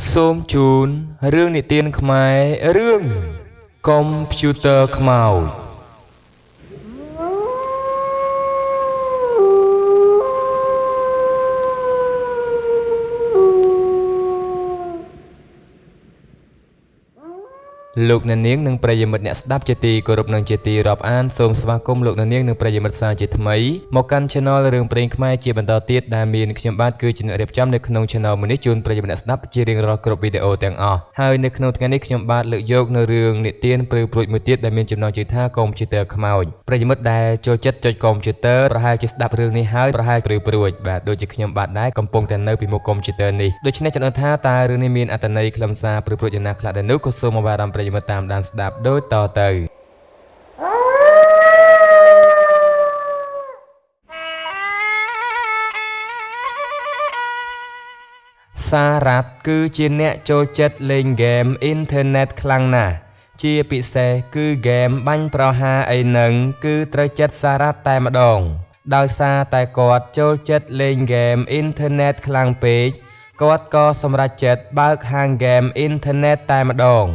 សូមជូនរឿងនិទានខ្មែររឿងកុំព្យូទ័រខ្មោចលោកអ្នកនាងនិងប្រិយមិត្តអ្នកស្ដាប់ជាទីគោរពនិងជាទីរាប់អានសូមស្វាគមន៍លោកអ្នកនាងនិងប្រិយមិត្តសាជាថ្មីមកកាន់ Channel រឿងព្រេងខ្មែរជាបន្តទៀតដែលមានខ្ញុំបាទគឺជាអ្នករៀបចំនៅក្នុង Channel មួយនេះជូនប្រិយមិត្តអ្នកស្ដាប់ជារៀងរាល់គ្រប់វីដេអូទាំងអស់ហើយនៅក្នុងថ្ងៃនេះខ្ញុំបាទលើកយកនៅរឿងនិទានព្រឺព្រួចមួយទៀតដែលមានចំណងជើងថាកុំព្យូទ័រខ្មោចប្រិយមិត្តដែលចូលចិត្តចុចកុំព្យូទ័រប្រហែលជាស្ដាប់រឿងនេះហើយប្រហែលព្រឺព្រួចបាទដូចជាខ្ញុំបាទដែរកំពុងតែនៅពីមុខកុំព្យូទ័រនេះដូច្នេះចំណងថាតើរឿងនេះមានអត្ថន័យខ្លឹមសារព្រឺព្រួចយ៉ាងណាខ្លះដែរនោះក៏សូមអរគុណប្រិយមិត្តតាមដានស្ដាប់ដូចតទៅសារ៉ាត់គឺជាអ្នកចូលចិត្តលេងហ្គេមអ៊ីនធឺណិតខ្លាំងណាស់ជាពិសេសគឺហ្គេមបាញ់ប្រហារអីហ្នឹងគឺត្រូវចិត្តសារ៉ាត់តែម្ដងដោយសារតែគាត់ចូលចិត្តលេងហ្គេមអ៊ីនធឺណិតខ្លាំងពេកគាត់ក៏សម្រេចចិត្តបើកហាងហ្គេមអ៊ីនធឺណិតតែម្ដង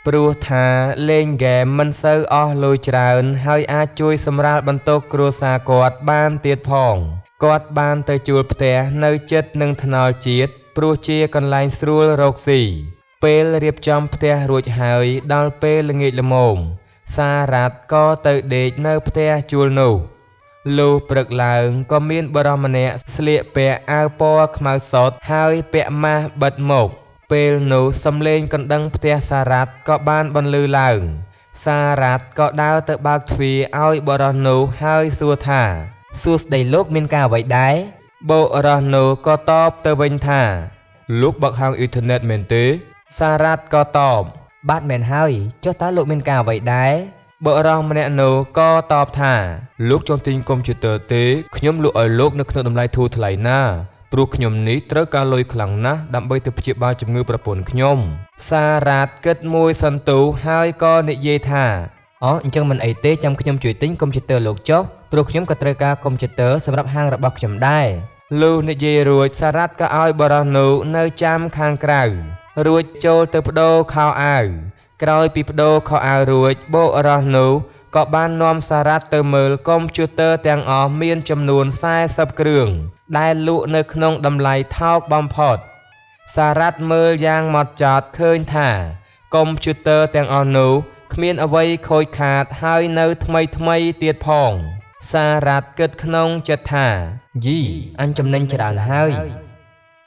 ព្រោះថាលេងហ្គេមមិនសូវអស់លុយច្រើនហើយអាចជួយសម្រាលបន្ទុកគ្រួសារគាត់បានទៀតផងគាត់បានទៅជួលផ្ទះនៅជិតនឹងថ្នល់ជាតិព្រោះជាកន្លែងស្រួលរកស៊ីពេលរៀបចំផ្ទះរួចហើយដល់ពេលល្ងាចល្មមសារ៉ាត់ក៏ទៅដេកនៅផ្ទះជួលនោះលុះព្រឹកឡើងក៏មានបុរសម្នាក់ស្លៀកពាក់អាវពណ៌ខ្មៅសុទ្ធហើយពាក់ម៉ាស់បិទមុខពេលនោះសំឡេងកណ្ដឹងផ្ទះសារ៉ាត់ក៏បានបន្លឺឡើងសារ៉ាត់ក៏ដើរទៅបើកទ្វារឲ្យបុរសនោះហើយសួរថាសួស្តីលោកមានការអ្វីដែរបុរសនោះក៏តបទៅវិញថាលោកបើកហាងអ៊ីនធឺណិតមែនទេសារ៉ាត់ក៏តបបាទមែនហើយចុះតើលោកមានការអ្វីដែរបុរសម្នាក់នោះក៏តបថាលោកចង់ទិញកុំព្យូទ័រទេខ្ញុំលក់ឲ្យលោកនៅក្នុងតម្លៃធូរថ្លៃណាស់ព្រោះខ្ញុំនេះត្រូវការលុយខ្លាំងណាស់ដើម្បីទៅព្យាបាលជំងឺប្រពន្ធខ្ញុំសារ៉ាត់គិតមួយសន្ទុះហើយក៏និយាយថាអូអញ្ចឹងមិនអីទេចាំខ្ញុំជួយទិញកុំព្យូទ័រលោកចុះព្រោះខ្ញុំក៏ត្រូវការកុំព្យូទ័រសម្រាប់ហាងរបស់ខ្ញុំដែរលុះនិយាយរួចសារ៉ាត់ក៏ឲ្យបុរសនោះនៅចាំខាងក្រៅរួចចូលទៅប្ដូរខោអាវក្រោយពីប្ដូរខោអាវរួចបុរសនោះក៏បាននាំសារ៉ាត់ទៅមើលកុំព្យូទ័រទាំងអស់មានចំនួន40គ្រឿងដែលលក់នៅក្នុងតម្លៃថោកបំផុតសារ៉ាត់មើលយ៉ាងម៉ត់ចត់ឃើញថាកុំព្យូទ័រទាំងអស់នោះគ្មានអ្វីខូចខាតហើយនៅថ្មីៗទៀតផងសារ៉ាត់គិតក្នុងចិត្តថាយីអញចំណេញច្រើនហើយ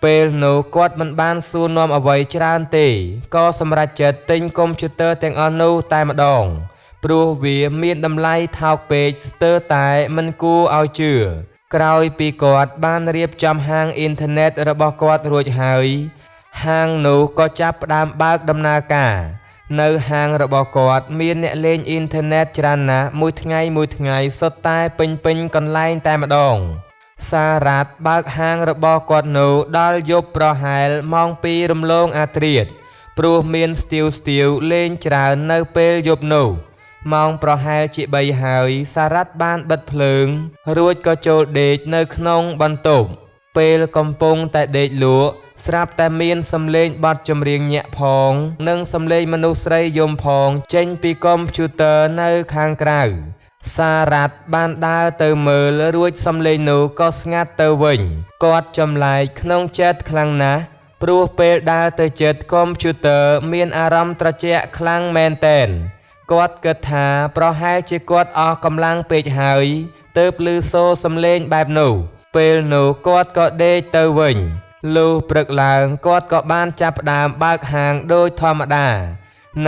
ពេលនោះគាត់មិនបានសួរនាំអ្វីច្រើនទេក៏សម្រេចចិត្តទិញកុំព្យូទ័រទាំងអស់នោះតែម្ដងព្រោះវាមានតម្លៃថោកពេកស្ទើរតែមិនគួរឲ្យជឿក្រោយពីគាត់បានរៀបចំហាងអ៊ីនធឺណិតរបស់គាត់រួចហើយហាងនោះក៏ចាប់ផ្ដើមបើកដំណើរការនៅហាងរបស់គាត់មានអ្នកលេងអ៊ីនធឺណិតច្រើនណាស់មួយថ្ងៃសុទ្ធតែពេញៗកន្លែងតែម្ដងសារ៉ាត់បើកហាងរបស់គាត់នោះដល់យប់ប្រហែលម៉ោង2រំលងអាធ្រាត្រព្រោះមានស្ទាវៗលេងច្រើននៅពេលយប់នោះម៉ោងប្រហែលជា3ហើយសារ៉ាត់បានបិទភ្លើងរួចក៏ចូលដេកនៅក្នុងបន្ទប់ពេលកំពុងតែដេកលក់ស្រាប់តែមានសំឡេងបទចម្រៀងញាក់ផងនិងសំឡេងមនុស្សស្រីយំផងចេញពីកុំព្យូទ័រនៅខាងក្រៅសារ៉ាត់បានដើរទៅមើលរួចសំឡេងនោះក៏ស្ងាត់ទៅវិញគាត់ចម្លែកក្នុងចិត្តខ្លាំងណាស់ព្រោះពេលដើរទៅជិតកុំព្យូទ័រមានអារម្មណ៍ត្រជាក់ខ្លាំងមែនទែនគាត់គិតថាប្រហែលជាគាត់អស់កម្លាំងពេកហើយទើបឮសូរសំឡេងបែបនោះពេលនោះគាត់ក៏ដេកទៅវិញលុះព្រឹកឡើងគាត់ក៏បានចាប់ផ្ដើមបើកហាងដូចធម្មតា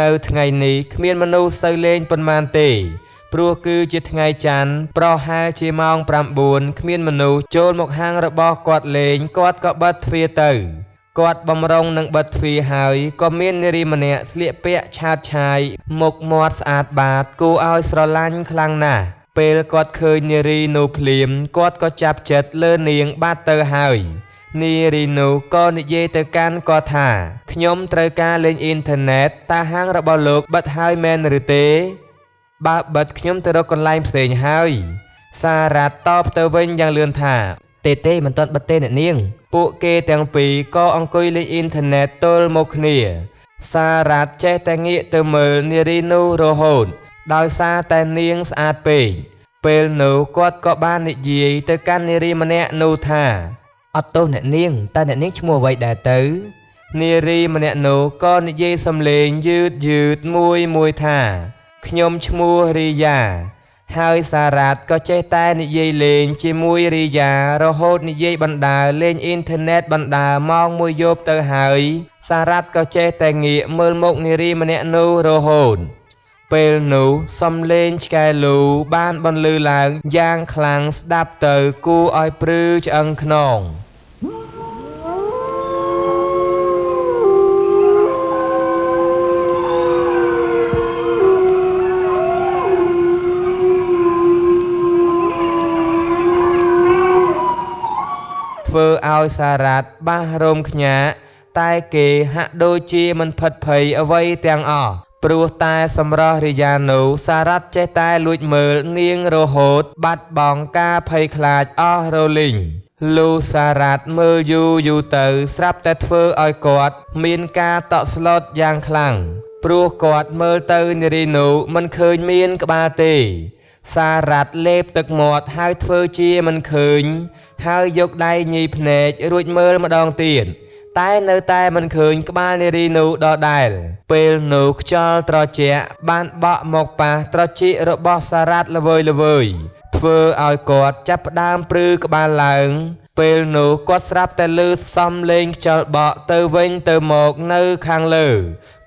នៅថ្ងៃនេះគ្មានមនុស្សសូវលេងប៉ុន្មានទេព្រោះគឺជាថ្ងៃច័ន្ទប្រហែលជាម៉ោង9គ្មានមនុស្សចូលមកហាងរបស់គាត់លេងគាត់ក៏បិទទ្វារទៅគាត់បំរុងនឹងបិទទ្វារហើយក៏មាននារីម្នាក់ស្លៀកពាក់ឆើតឆាយមុខមាត់ស្អាតបាតគួរឲ្យស្រឡាញ់ខ្លាំងណាស់ពេលគាត់ឃើញនារីនោះភ្លាមគាត់ក៏ចាប់ចិត្តលើនាងបាត់ទៅហើយនារីនោះក៏និយាយទៅកាន់គាត់ថាខ្ញុំត្រូវការលេងអ៊ីនធឺណិតតើហាងរបស់លោកបិទហើយមែនឬទេបើបិទខ្ញុំទៅរកកន្លែងផ្សេងហើយសារ៉ាត់តបទៅវិញយ៉ាងលឿនថា ទេទេមិនទាន់បិទទេអ្នកនាង ពួកគេទាំងពីរក៏អង្គុយលេងអ៊ីនធឺណិតទល់មកគ្នា សារ៉ាត់ចេះតែងាកទៅមើលនារីនោះរហូត ដោយសារតែនាងស្អាតពេក ពេលនោះគាត់ក៏បាននិយាយទៅកាន់នារីម្នាក់នោះថា អត់ទោសអ្នកនាង តើអ្នកនាងឈ្មោះអ្វីដែរទៅ នារីម្នាក់នោះក៏និយាយសំឡេងយឺតៗមួយៗថា ខ្ញុំឈ្មោះរីយ៉ា ហើយសារ៉ាត់ក៏ចេះតែនិយាយលេងជាមួយរីយ៉ារហូតនិយាយបណ្ដើរលេងអ៊ីនធឺណិតបណ្ដើរម៉ោងមួយយប់ទៅហើយ សារ៉ាត់ក៏ចេះតែងាកមើលមុខនារីម្នាក់នោះរហូត ពេលនោះសំឡេងឆ្កែលូបានបន្លឺឡើងយ៉ាងខ្លាំងស្ដាប់ទៅគួរឲ្យព្រឺឆ្អឹងខ្នង ធ្វើឲ្យសារ៉ាត់បាសរោមខ្ញាក់ តែគេហាក់ដូចជាមិនភិតភ័យអ្វីទាំងអស់ ព្រោះតែសម្រស់រីយ៉ានោះសារ៉ាត់ចេះតែលួចមើលនាងរហូតបាត់បង់ការភ័យខ្លាចអស់រលីង លុះសារ៉ាត់មើលយូរៗទៅស្រាប់តែធ្វើឲ្យគាត់មានការតក់ស្លុតយ៉ាងខ្លាំង ព្រោះគាត់មើលទៅនារីនោះមិនឃើញមានក្បាលទេ សារ៉ាត់លេបទឹកមាត់ហើយធ្វើជាមិនឃើញ ហើយយកដៃញីភ្នែករួចមើលម្ដងទៀត តែនៅតែមិនឃើញក្បាលនារីនោះដដែល ពេលនោះខ្យល់ត្រជាក់បានបក់មកប៉ះត្រចៀករបស់សារ៉ាត់ល្វើយៗ ធ្វើឲ្យគាត់ចាប់ផ្ដើមព្រឺក្បាលឡើង ពេលនោះគាត់ស្រាប់តែឮសំឡេងខ្យល់បក់ទៅវិញទៅមកនៅខាងលើ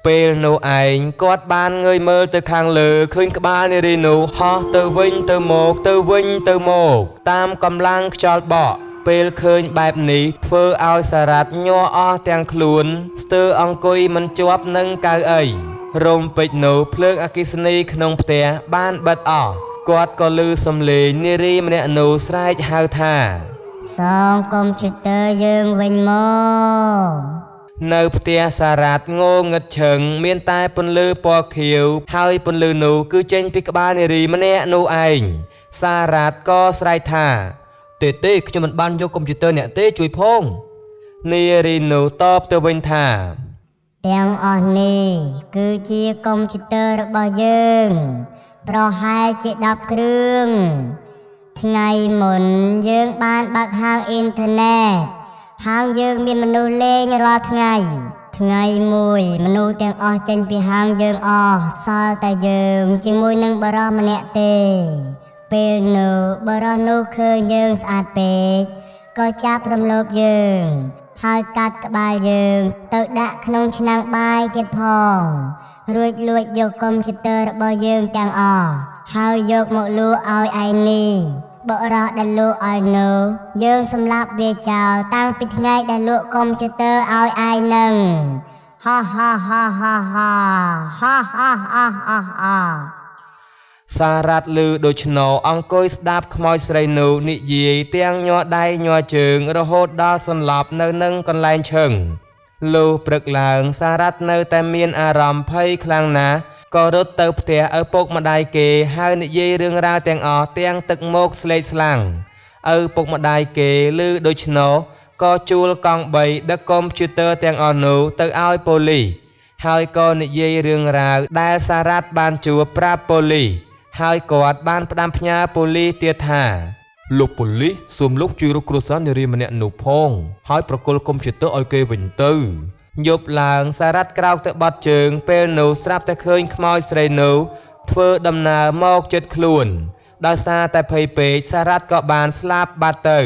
ពេលនោះឯងគាត់បានងើយមើលទៅខាងលើឃើញក្បាលនារីនោះហោះទៅវិញទៅមកទៅវិញទៅមកតាមកម្លាំងខ្យល់បក់ ពេលឃើញបែបនេះធ្វើឲ្យសារ៉ាត់ញ័រអស់ទាំងខ្លួនស្ទើរអង្គុយមិនជាប់នឹងកៅអី រំពេចនោះភ្លើងអគ្គិសនីក្នុងផ្ទះបានបិទអស់ គាត់ក៏ឮសំឡេងនារីម្នាក់នោះស្រែកហៅថា សងកុំព្យូទ័រយើងវិញមក នៅផ្ទះសារ៉ាត់ងងឹតឈឹងមានតែពន្លឺពណ៌ខៀវ ហើយពន្លឺនោះគឺចេញពីក្បាលនារីម្នាក់នោះឯង សារ៉ាត់ក៏ស្រែកថា ទេទេខ្ញុំមិនបានយកកុំព្យូទ័រអ្នកទេជួយផង នារីនោះតបទៅវិញថា ទាំងអស់នេះគឺជាកុំព្យូទ័ររបស់យើង ប្រហែលជា10គ្រឿង ថ្ងៃមុនយើងបានបើកហាងអ៊ីនធឺណិត ហាងយើងមានមនុស្សលេងរាល់ថ្ងៃ ថ្ងៃមួយមនុស្សទាំងអស់ចេញពីហាងយើងអស់សល់តែយើងជាមួយនឹងបុរសម្នាក់ទេ ពេលនោះបុរសនោះឃើញយើងស្អាតពេក ក៏ចាប់រំលោភយើង ហើយកាត់ក្បាលយើងទៅដាក់ក្នុងឆ្នាំងបាយទៀតផង រួចលួចយកកុំព្យូទ័ររបស់យើងទាំងអស់ ហើយយកមកលក់ឲ្យឯងនេះ បុរសដែលលក់ឲ្យនោះយើងសម្លាប់វាចោលតាំងពីថ្ងៃដែលលក់កុំព្យូទ័រឲ្យឯងនឹង ហាហាហាហាហាហាហាហាហាហា សារ៉ាត់ឮដូច្នោះអង្គុយស្ដាប់ខ្មោចស្រីនោះនិយាយទាំងញ័រដៃញ័រជើងរហូតដល់សន្លប់នៅនឹងកន្លែងឈឹង លុះព្រឹកឡើងសារ៉ាត់នៅតែមានអារម្មណ៍ភ័យខ្លាំងណាស់ ក៏រត់ទៅផ្ទះឪពុកម្ដាយគេហើយនិយាយរឿងរ៉ាវទាំងអស់ទាំងទឹកមុខស្លេកស្លាំង ឪពុកម្ដាយគេឮដូច្នោះក៏ជួលកង់បីដឹកកុំព្យូទ័រទាំងអស់នោះទៅឲ្យប៉ូលីស ហើយក៏និយាយរឿងរ៉ាវដែលសារ៉ាត់បានជួបប្រាប់ប៉ូលីស ហើយគាត់បានផ្ដាំផ្ញើប៉ូលីសទៀតថា លោកប៉ូលីសសូមលោកជួយរកគ្រួសារនារីម្នាក់នោះផង ហើយប្រគល់កុំព្យូទ័រឲ្យគេវិញទៅ យប់ឡើងសារ៉ាត់ក្រោកទៅបត់ជើង ពេលនោះស្រាប់តែឃើញខ្មោចស្រីនោះធ្វើដំណើរមកជិតខ្លួន ដោយសារតែភ័យពេកសារ៉ាត់ក៏បានស្លាប់បាត់ទៅ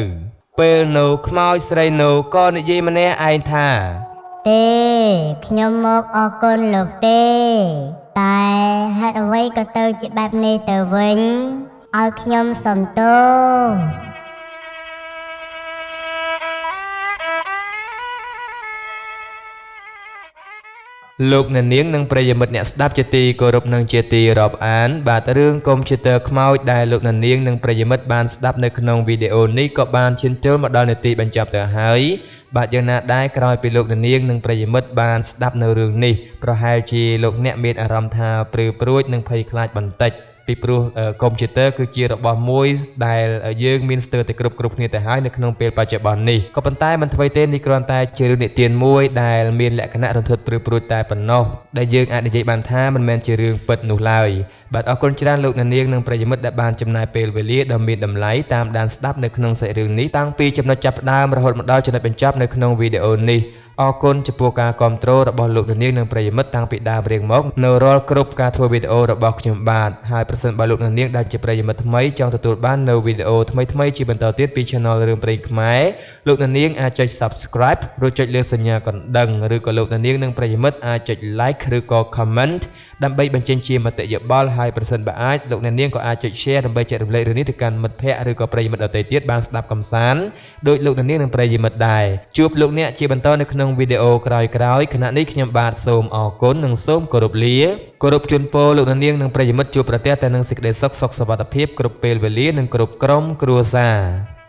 ពេលនោះខ្មោចស្រីនោះក៏និយាយម្នាក់ឯងថា ទេខ្ញុំមកអរគុណលោកទេ តែហេតុអ្វីក៏ទៅជាបែបនេះទៅវិញ ឲ្យខ្ញុំសុំទោស លោកអ្នកនាងនិងប្រិយមិត្តអ្នកស្ដាប់ជាទីគោរពនិងជាទីរាប់អាន បាទរឿងកុំព្យូទ័រខ្មោចដែលលោកអ្នកនាងនិងប្រិយមិត្តបានស្ដាប់នៅក្នុងវីដេអូនេះក៏បានឈានចូលមកដល់នាទីបញ្ចប់ទៅហើយ បាទយ៉ាងណាដែរក្រោយពីលោកអ្នកនាងនិងប្រិយមិត្តបានស្ដាប់នៅរឿងនេះប្រហែលជាលោកអ្នកមានអារម្មណ៍ថាព្រឺព្រួចនិងភ័យខ្លាចបន្តិច ពីព្រោះកុំព្យូទ័រគឺជារបស់មួយដែលយើងមានស្ទើរតែគ្រប់គ្រប់គ្នាទៅហើយនៅក្នុងពេលបច្ចុប្បន្ននេះក៏ប៉ុន្តែមិនថ្មីទេនេះគ្រាន់តែជារឿងនិទានមួយដែលមានលក្ខណៈរន្ធត់ព្រឺព្រួចតែប៉ុណ្ណោះដែលយើងអាចនិយាយបានថាមិនមែនជារឿងពិតនោះឡើយបាទអរគុណច្រើនលោកអ្នកនាងនិងប្រិយមិត្តដែលបានចំណាយពេលវេលាដ៏មានតម្លៃតាមដានស្ដាប់នៅក្នុងសាច់រឿងនេះតាំងពីចំណុចចាប់ផ្ដើមរហូតមកដល់ចំណុចបញ្ចប់នៅក្នុងវីដេអូនេះអរគុណចំពោះការគាំទ្ររបស់លោកអ្នកនាងនិងប្រិយមិត្តតាំងពីដើមរៀងមកនៅរាល់គ្រប់ការធ្វើវីដេអូរបស់ខ្ញុំបាទហើយប្រសិនបើលោកអ្នកនាងដែលជាប្រិយមិត្តថ្មីចង់ទទួលបាននៅវីដេអូថ្មីៗជាបន្តទៀតពី Channel រឿងព្រេងខ្មែរលោកអ្នកនាងអាចចុច Subscribe រួចចុចលើសញ្ញាកណ្ដឹងឬក៏លោកអ្នកនាងនិងប្រិយមិត្តអាចចុច Like ឬក៏ Comment ដើម្បីបញ្ចេញជាមតិយោបល់ហើយប្រសិនបើអាចលោកអ្នកនាងក៏អាចចុច Share ដើម្បីចែករំលែករឿងនេះទៅកាន់មិត្តភ័ក្តិឬក៏ប្រិយមិត្តដទៃទៀតបានស្ដាប់កម្សាន្តដោយលោកអ្នកនាងនិងប្រិយមិត្តដែរជួបលោកអ្នកជាបន្តនៅក្នុងវីដេអូក្រោយៗខណៈនេះខ្ញុំបាទសូមអរគុណនិងសូមគោរពលាគោរពជូនពរលោកអ្នកនាងនិងប្រិយមិត្តជួបប្រទះតែនឹងសេចក្តីសុខសុខសុវត្ថិភាពគ្រប់ពេលវេលានិងគ្រប់ក្រុមគ្រួសារ។